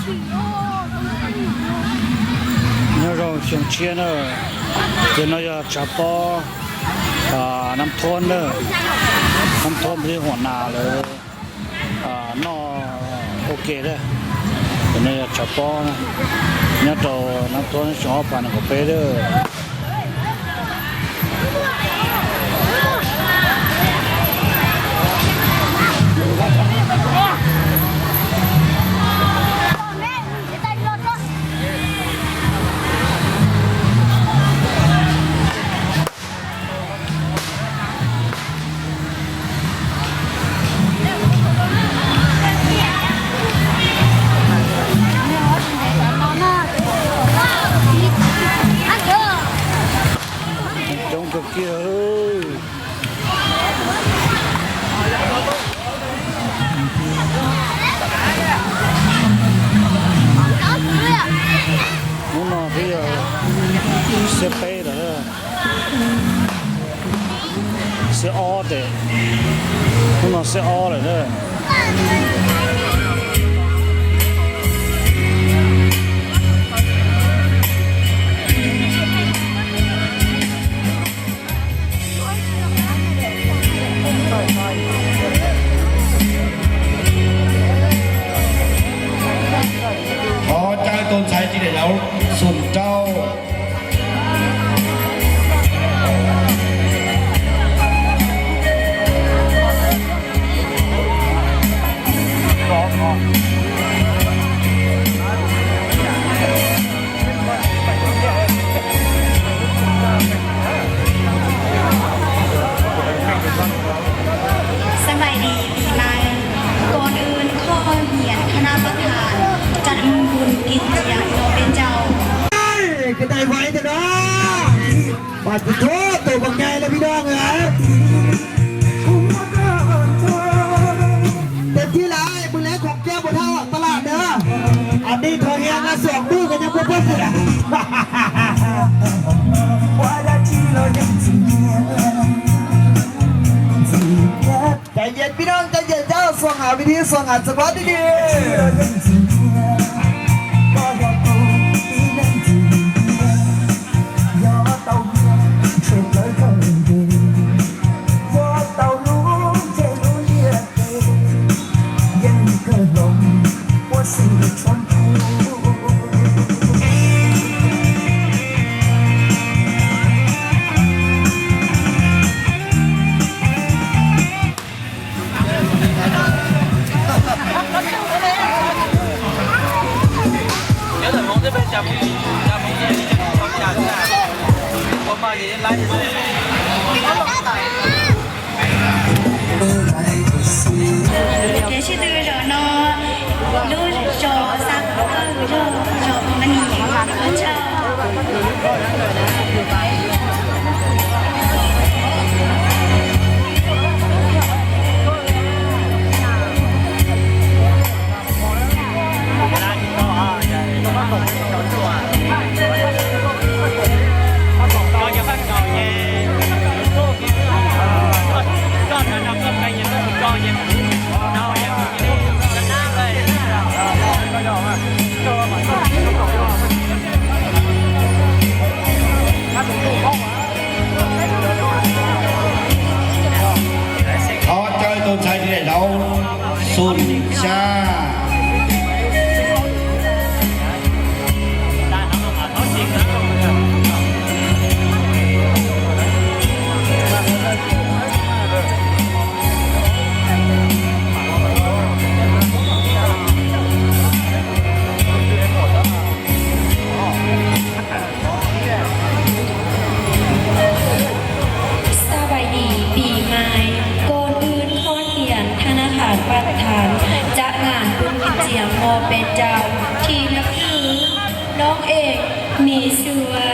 Nyob zoo xyoo tshiab na, ces no yog tshav pob Nab Thuab na, Nab Thuab npib huam nas lawv noj ua ke na. Ces no yog tshav pob nyob rau Nab Thuab xyoo ob phav nees nkaum peb lawm. Coob kawg kiag. Hnub no twb yog xiab peb lawm, xiab ob tes, hnub no xiab ob lawm na. Thov caw tus ntxhais ris daim laus xum rau.สบายดีปีใหม่ ก่อนอื่นขอเรียนคณะประธานจัดงานบุญกินเจียงโตเป็นเจ้า Cái này vãi thật đó. Mà tôi thốt tôi bằng ngày là video rồi hả? Tết thi lại mười lẻ khổng keo một thao ở tả lạt nữa. Ở đây thời gian là sưởng bự cái nhau bốc bốc rồi. Cải thiện biết ơn, cải thiện cháu, xuân hảo vì đi, xuân hảo sự bó đi đi. Ces sib tw zaum no, lub zos Xa Kub Kawg, zos Phoo Nab Nim, ua tsaug. Thov caw tus ntxhais ris daim laus xum xya. Xa bai dim pim mais, koos wb thoob thiam thab nab ham paj thaam, caj ngaam kub kib txiam mos pes cau, thim nab lwj, noob ees, mis xua,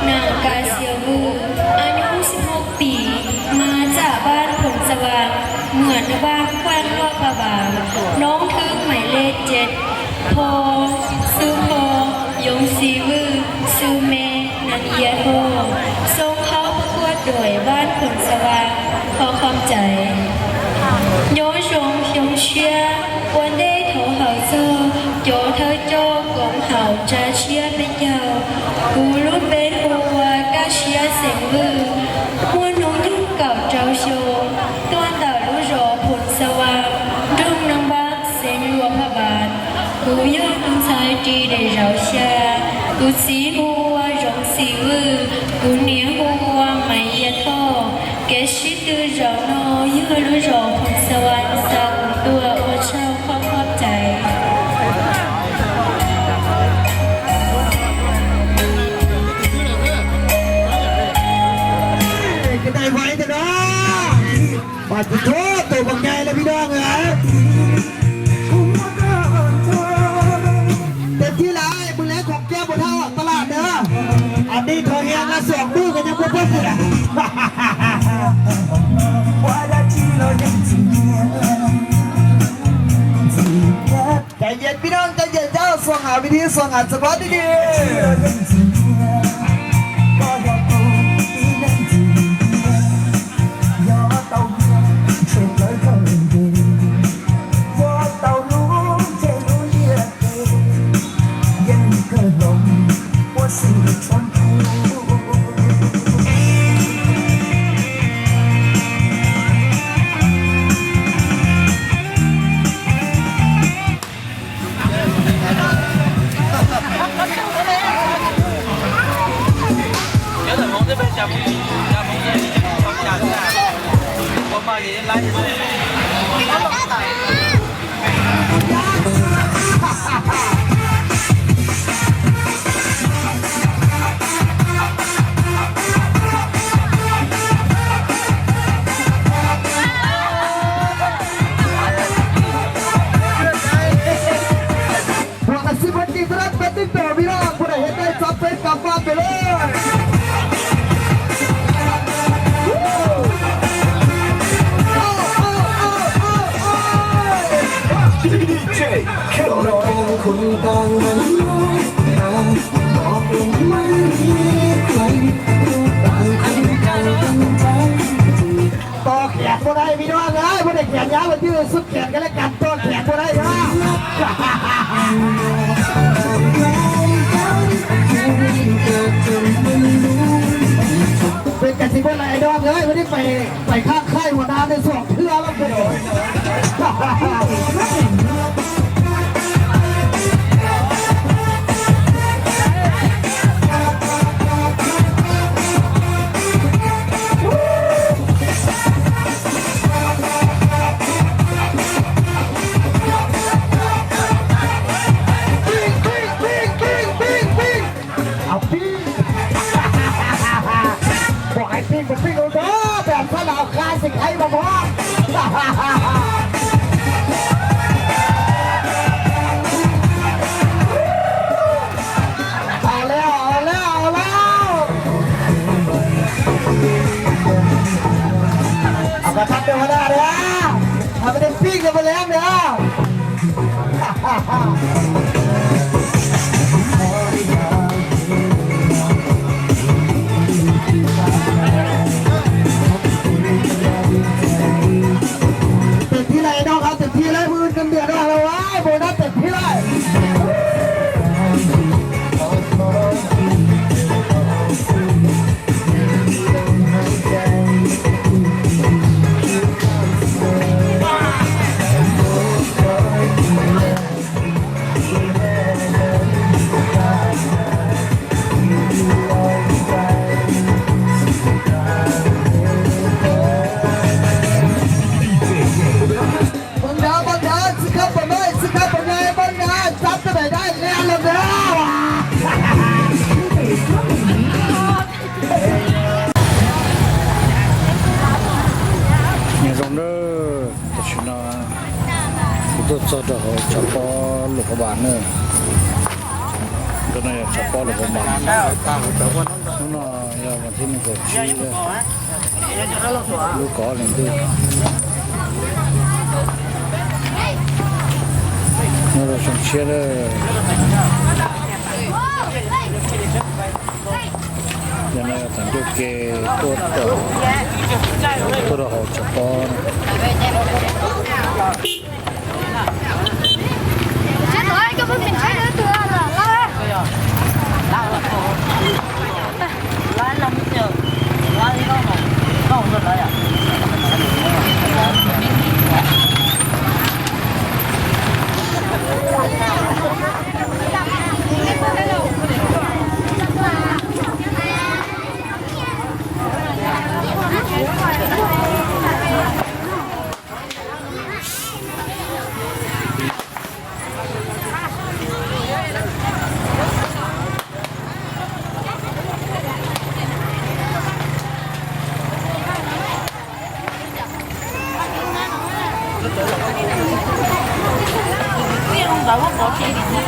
naam kas xias vwj, a nyub xib hmoob pim, mas txaj vaab phoom xas vaas, muam nab vaaj kuaj loj paj vaam, noob thwb mais lej ceg, pho, xwb pho, yoov xis vwj, xwb me, nam yia hlo, xoo khaub puab kuaj duam vaab phoom xas vaas, ho khom cais. Nyob zoo xyoo tshiab, ua ntej thaum hawm txog cov thawj coj Tsa siab peb caug, kuv lub npe hu ua Kaj Siab xeem Vwj, muaj hnub nyoog kaum rau xyoo, tuaj ntawm lub zos Phoos Xa Vas, nroog Naj Npab, xeev Luam Phaj Npas. Kuv yog tus ntxhais ris daim zauv xya, kuv txiv hu ua Zoov Xim Vwj, kuv niam hu ua Maiv Yia Toj. Kev sib tw zaum no yog lub zos Phoos Xa Vas xa kuv tuaj ua tsaug, qhov qhov tais. Cái này vãi thật đó. Và chỉ có tụi bằng ngày là video người ấy. Tes thiab lawm, mus lawv khoom kiag mus dhau toj laj na. Anij thov hiam na, xoom dub koj nyob puag puag xwb na. Cov yej pib noj cov yej cawb, xuas nqa vib thib xuas nqa txuas pab tib li. Ua tas xij pab tis rab peb tib tawm vij rau puag daim hiav txwv txog peb kav faj pem lawm. Tos khiav puag daim vij rau na, puag daim khiav nyab mas twb xub khiav ka le kas tos khiav puag daim na. Peb kas tsis muaj lais no nkawd ua tib pais, pais khaj khaij ua dab tej xuam thwj los pem. Au pij. Pom hais pij mas pij lub no, peb sab laug qab xis khaib mas mog. Au le, au le, au le. Au, koj thab tus hauv no na. Au, koj tej pij koj puas le na. Tes thib lawm no, tes thib lawm, mus ntiam no los mus no tes thib lawm. Npawg Nrad, Npawg Nrad, txiv khab pom no, txiv khab pom no, Npawg Nrad, tsab tej daim dab liab los ntawd. Nyob zoo nawb, tam sim no kuv tuaj txog rau hauv tshav pob Luam Phaj Npas na. Ntawm no yog tshav pob Luam Phaj Npas. Hnub no yog vas thib nees nkaum tsib lub kaum ob hlis ntuj. Nyob rau xyoo tshiab lawm. Yog no yog thaum ncauj ke tuaj, tuaj rau hauv tshav pob. Tsis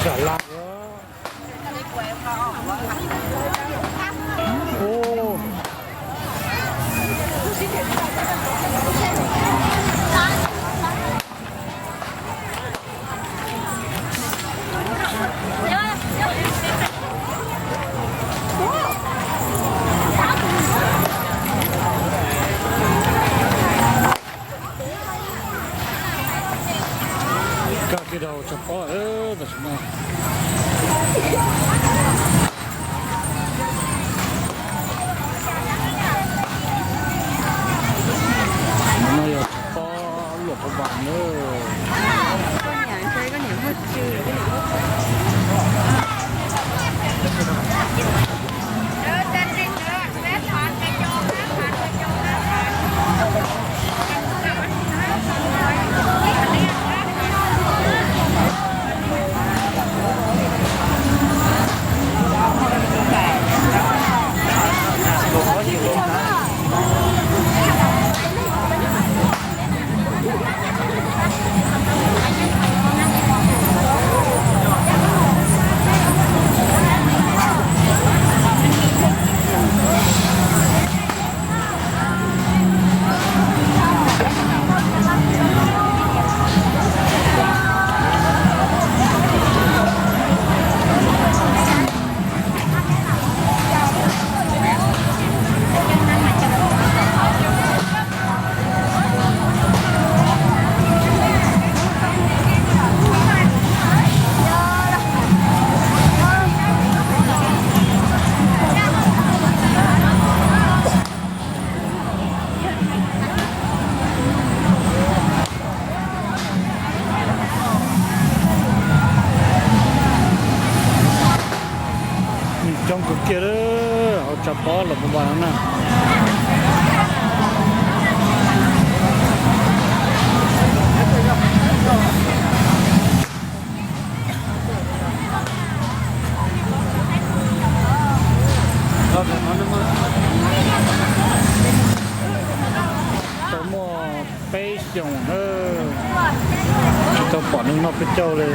xam laj. Kaj kiag rau tshav pob tam sim no. No yog tshav pob Luam Phab Npas na. Coob kawg kiag hauv tshav pob Luam Phab Npas no na. Tau muaj peb xyoos na, tsis tau pom neeg noj peb caug li.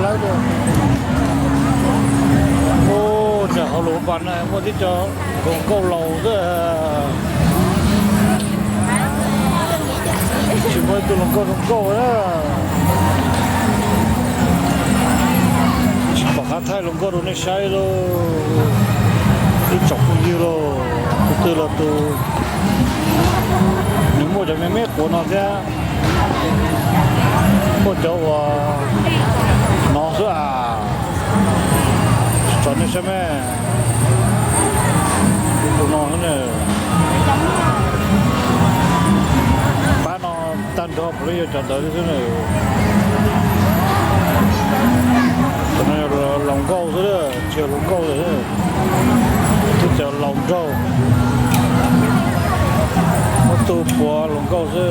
Lawv, ub, txawm hauv lub pas no muaj tib co hluas nkauj laus xwb. Tsis muaj ib tug hluas nkauj zoo nkauj na. Tsis pom qab thaij hluas nkauj rau nej saib lauj. Ib tsoom phooj ywg lauj, tus twg los tus, nws muaj cov me me quav no thiab. Muaj cov uas no xwb as. Tsom nej saib me, tus no xwb na. Pab no tag nrho puav leej yog cov ntawd xwb na. Cov no yog hluas nkauj xwb, tsis yog hluas nkauj lawm. Twb cov laus nraug, muab tu puav hluas nkauj xwb.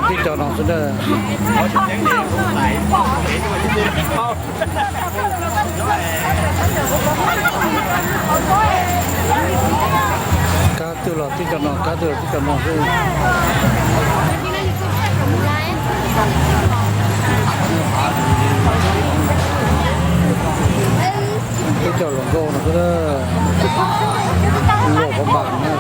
Tib co no xwb na. Kab twg los tib co no, kab twg los tib co no xwb. Tib co hluas nkauj no xwb na. Luam Phab Npas na.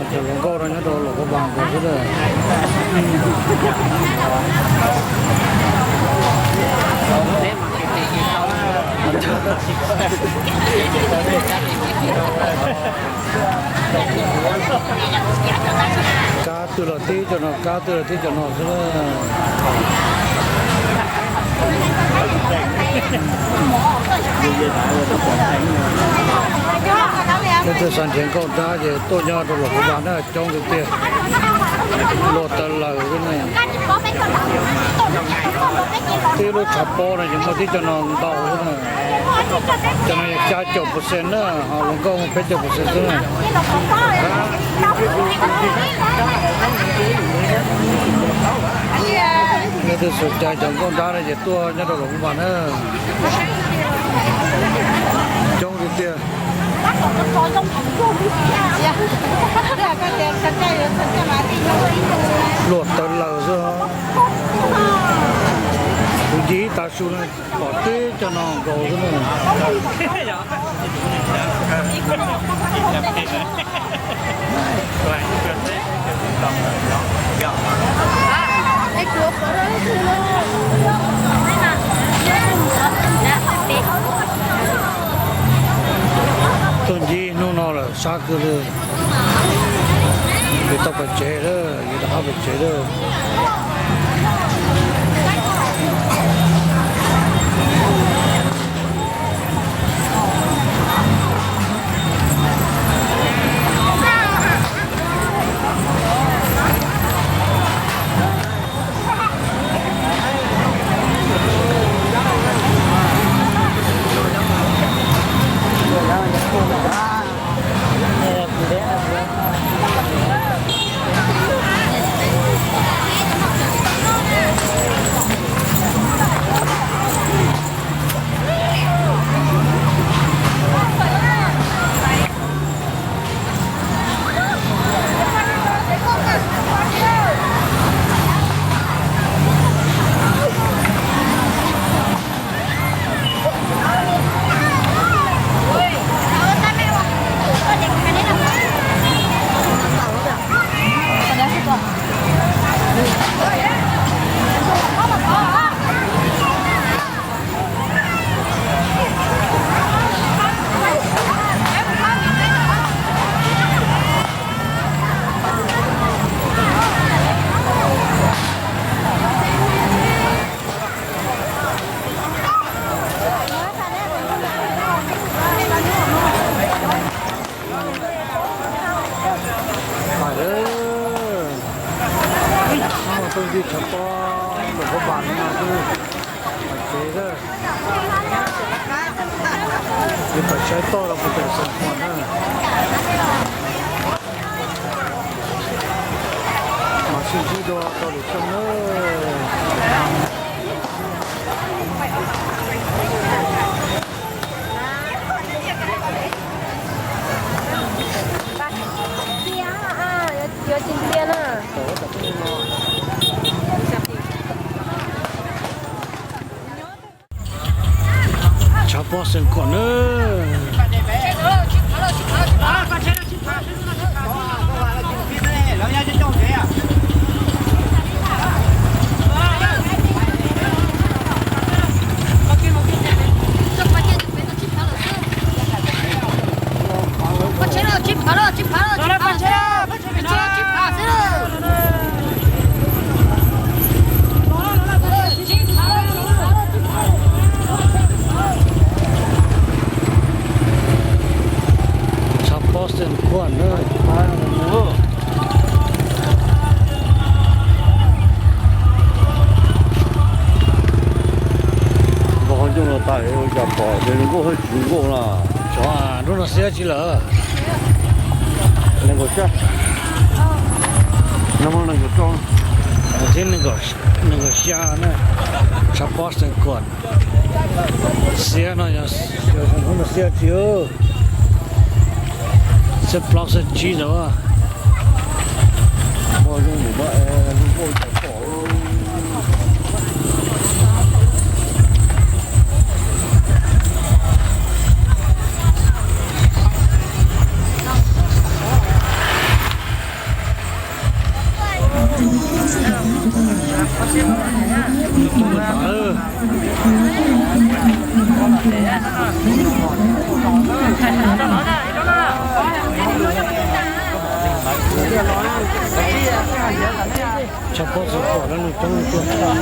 Cov hluas nkauj no nyob rau Luam Phab Npas xwb na. Kab twg los tib co no, kab twg los tib co no xwb na. Leej twg xav nrhiav nkauj nrab ces tuaj nyob rau Luam Phab Npas na, coob tiag tiag. Luam Tawv Laws xwb na. Tib lub tshav pob no ces muaj tib co no ntau xwb na. Cov no yog xya caum percent na, ho hluas nkauj muaj peb caum percent xwb na. Leej twg xav cai cov nkauj nrab no ces tuaj nyob rau Luam Phab Npas na. Coob tiag tiag. Luam Tawv Laws xwb. Kuv ncig ib tav su no pom tib co no nkaus xwb na. Tuaj ncig hnub no lawm sab kawg li. Yuav tau pais tsev lawm, yuav rov qab pais tsev lawm. Pais lawm. Tuaj ncig tshav pob Luam Phab Npas no xwb, pais tsev lawm. Yuav pais saib toj rau puas pom Xeem Khuam na. Mam sib ntsib dua rau lwm xyoo na. Tshav pob Xeem Khuam na. Tshav pob Xeem Khuam na. Hnub no xiab tsi lawm? Nees nkaum xya, no nees nkaum rau, thiab nees nkaum xya na. Tshav pob xeev kuam xiab no yog hnub no xiab tsi, xiab plaub xiab tsib ntawd. Tshav pob xeev kuam lub nroog coob tuaj.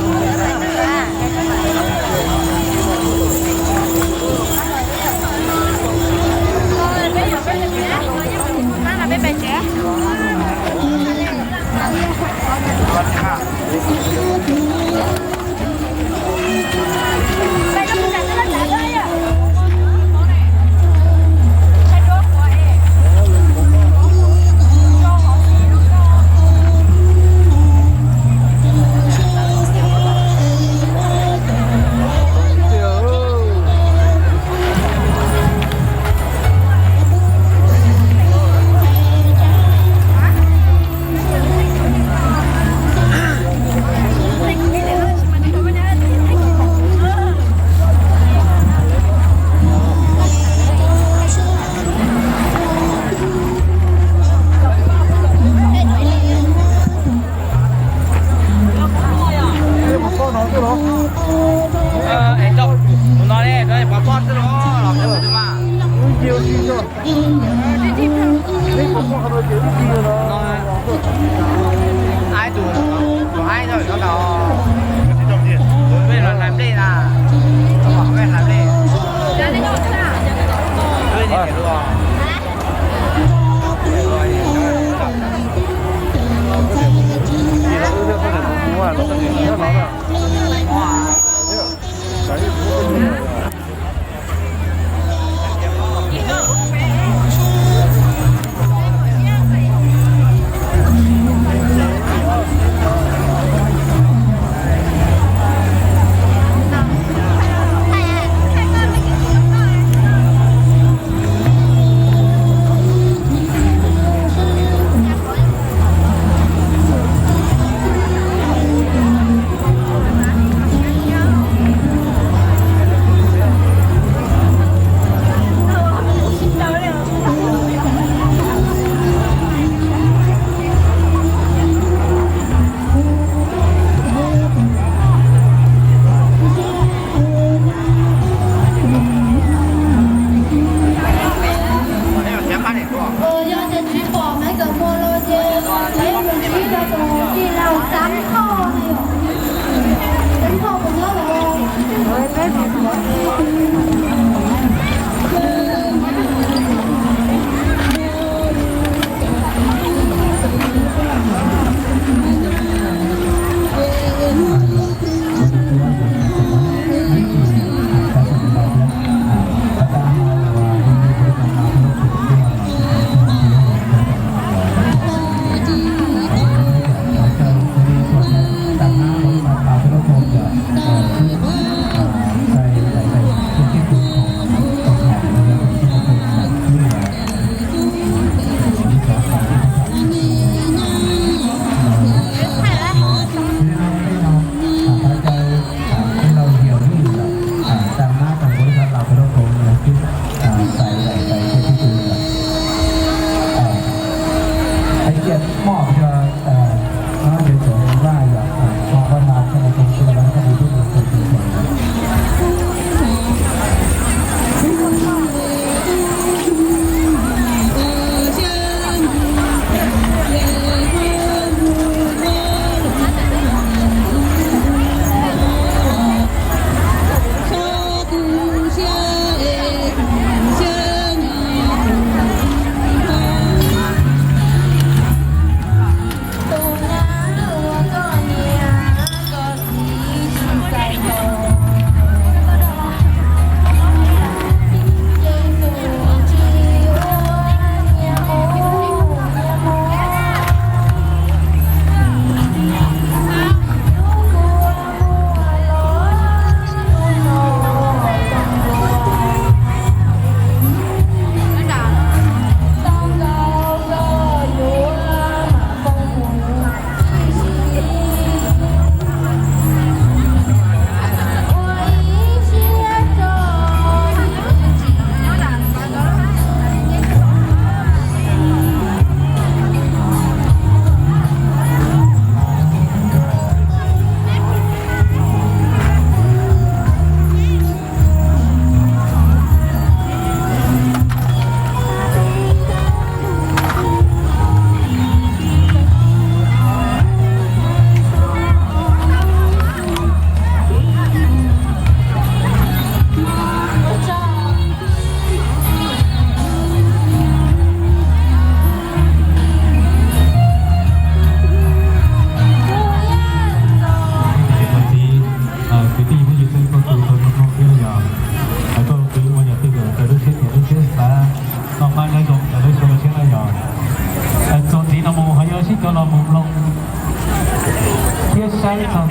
Txog ntawm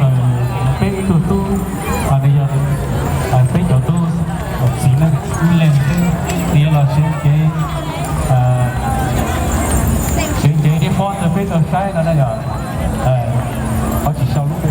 peb ib tug tub, nws yog peb cov tub txiv neej ib leeg xwb, nws yuav los sawv cev, sawv cev ib pob rau peb tau saib no na yog. Qhov tsis sau lub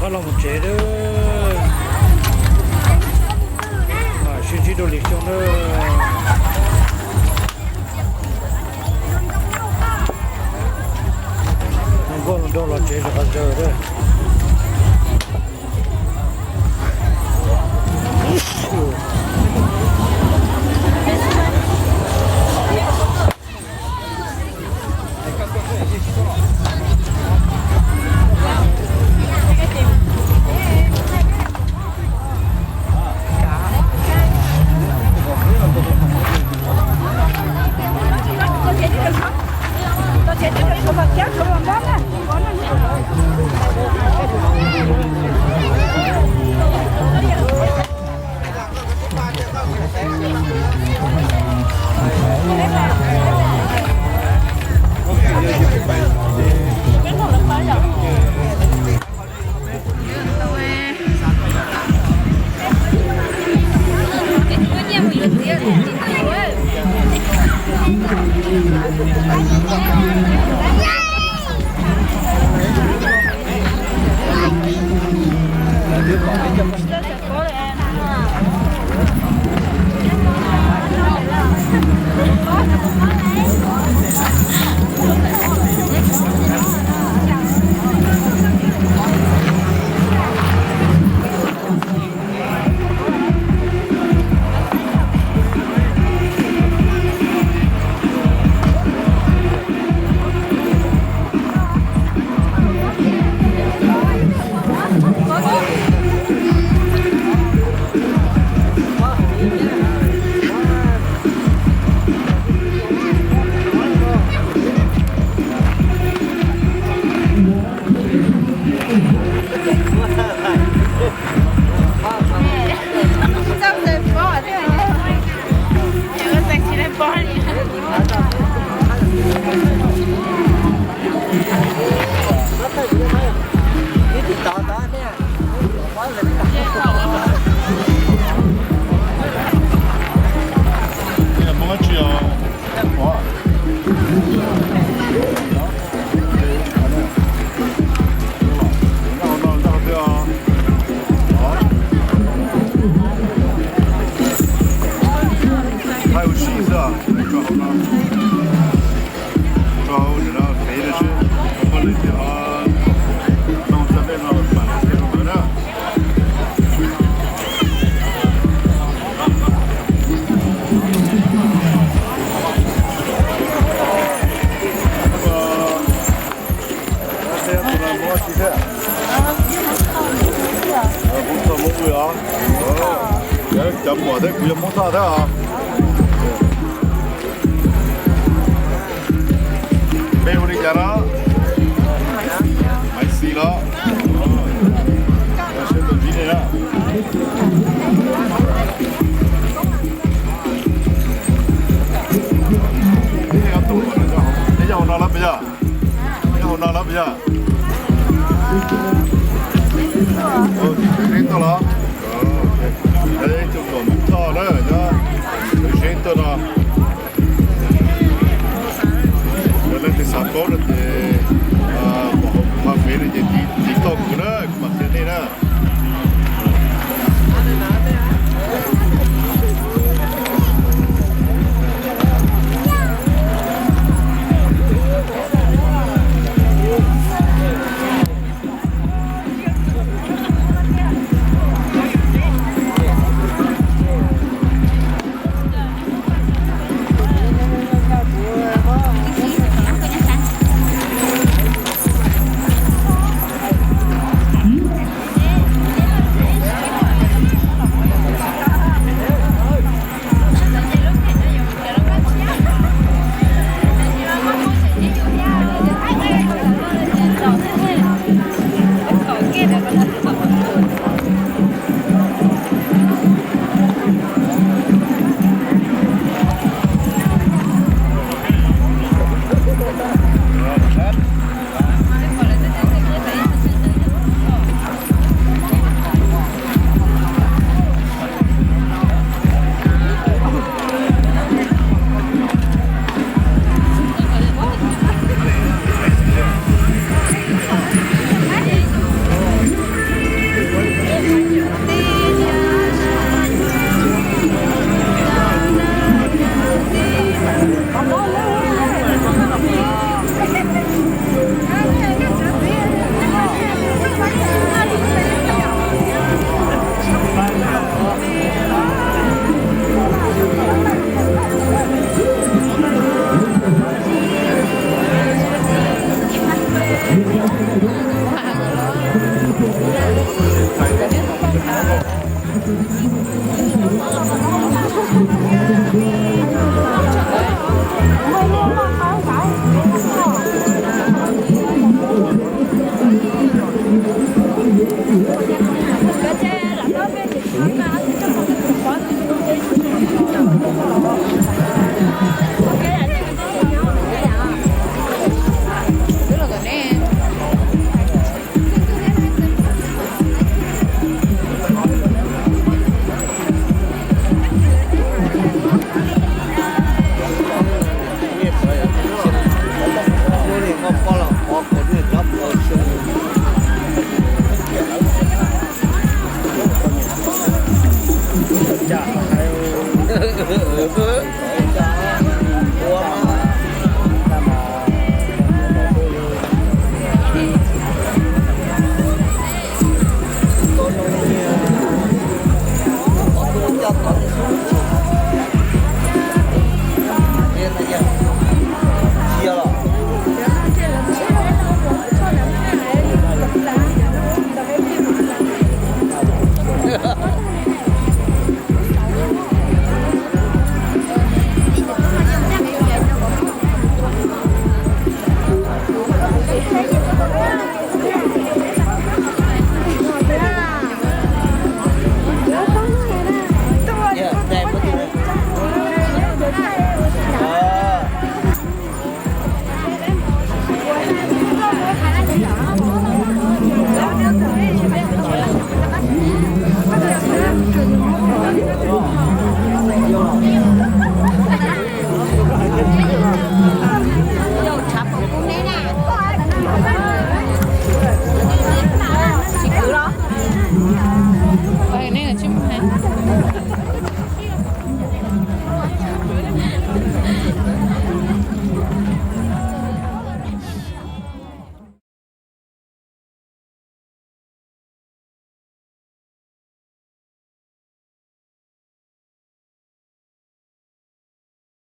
Qab los mus tsev lawm. Sib ntsib dua lwm xyoo na. Nkauj hluas nraug los tsev rov qab zawg lawm. Thaij ua si xwb, tso hauv no, tso hauv no pem no seb, koj leej twg ho nug txog tej no mam li qhia rau lawv na. Tus no muab tsi thiab? Muab txog muab ua os. Cov muam thiab kuv yog Hmoob Thoj thiab os. Npe hu li cas no? Maiv Xis los? Seb tus ntsib nej na. Neb nyob hauv no los puas yog? Nyob hauv no los puas yog? Neb tuaj los? Tus muam Hmoob Thoj na, nyob Zeb tuaj no. Yog leej twg xav paub no ces